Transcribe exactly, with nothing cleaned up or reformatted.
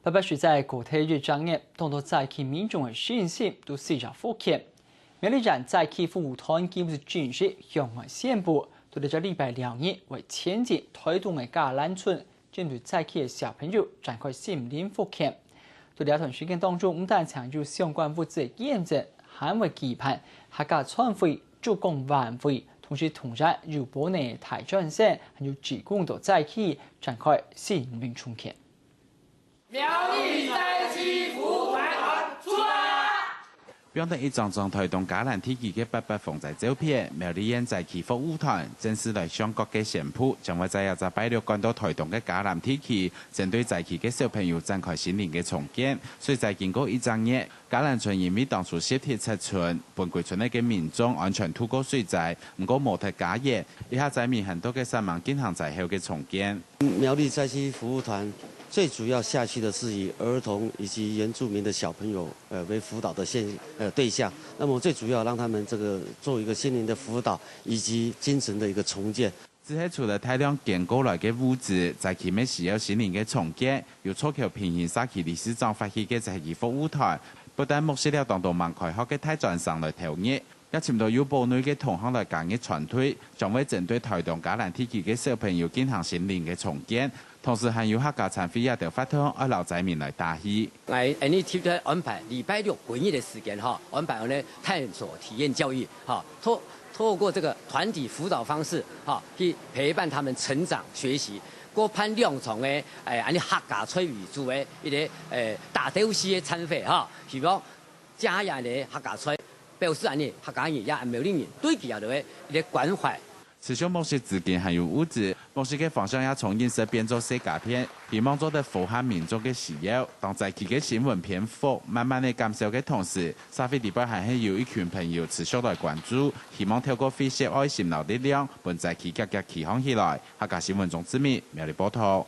八八水災過忒一隻月，當多災區民眾个信心都隨著復現。苗栗縣災區服務團今日正式向外宣布，對這隻禮拜六日會遷進台東个嘉蘭村，針對災區个小朋友展開心靈復健。對這段時間當中，毋單淨有相關物資个捐贈，還會舉辦客家餐會、燭光晚會，同時同樣有部分个大專生，還有志工到災區展開心靈重建。 苗栗災區服務團出發！放等一張張台東嘉蘭地區个八八風災照片，苗栗縣災區服務團正式來向各界宣布，將會在這隻拜六趕到台東个嘉蘭地區，針對災區个小朋友展開心靈个重建。水災經過一隻月，嘉蘭村因為當初集體撤村，分歸村內个民眾安全度過水災，毋過無忒家園，這下災民還在該煞猛進行災後个重建。 苗栗災區服務團最主要下去的是以兒童以及原住民的小朋友，呃，為輔導的现-，呃，对象。那么最主要让他们这个做一个心灵的辅导以及精神的一个重建。這係除了大量捐過來个物資，災區乜需要心靈个重建，由草橋平行社區理事長發起个災區服務團，不但募集了當多吂開學个大專生來投入， 也尋到有部分个同行來加入團隊，將會針對台東嘉蘭地區个小朋友進行心靈个重建，同時還有客家餐會這兜活動愛摎災民來打氣。𠊎，𠊎俚特別安排禮拜六歸日个時間，吼，安排恁樣探索體驗教育，吼，透，透過這個團體輔導方式，吼，去陪伴他們成長學習。過辦兩場个，誒，恁樣客家菜為主个一個，誒，打鬥敘个餐會，吼，希望 食這个客家菜，表示恁樣客家人也苗栗人對佢這兜个一個關懷。持續募集資金還有物資，募集个方向也從飲食變做細家電，希望做得符合民眾个需要。當災區个新聞篇幅慢慢个減少个同時，社會裡背還係有一群朋友持續來關注，希望透過會惜愛心摎力量，分災區遽遽起航起來。客家新聞鍾志明，苗栗報導。